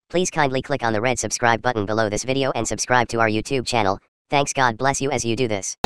Please kindly click on the red subscribe button below this video and subscribe to our YouTube channel. Thanks, God bless you as you do this.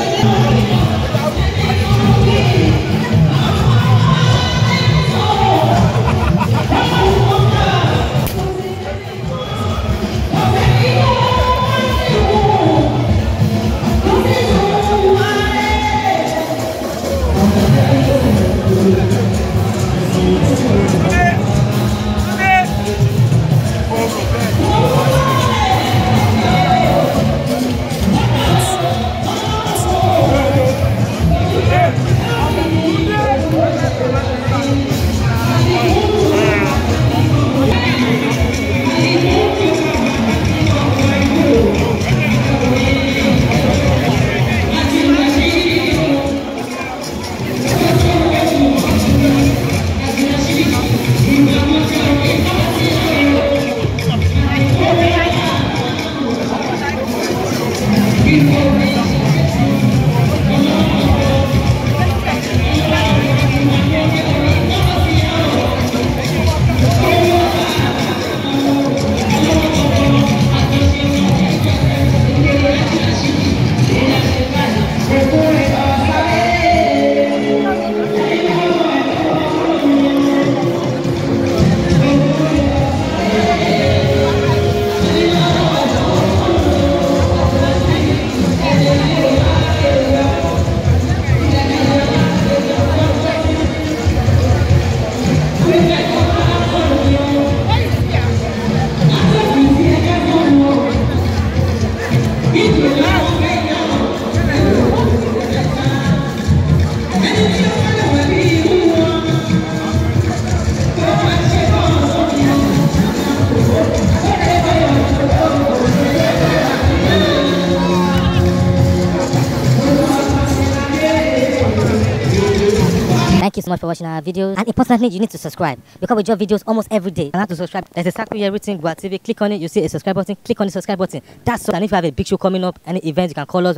Thank you so much for watching our videos, and importantly, you need to subscribe because we drop videos almost every day. And how to subscribe? There's a circle here written Gua TV. Click on it, you see a subscribe button. Click on the subscribe button. That's all. And if you have a big show coming up, any event, you can call us.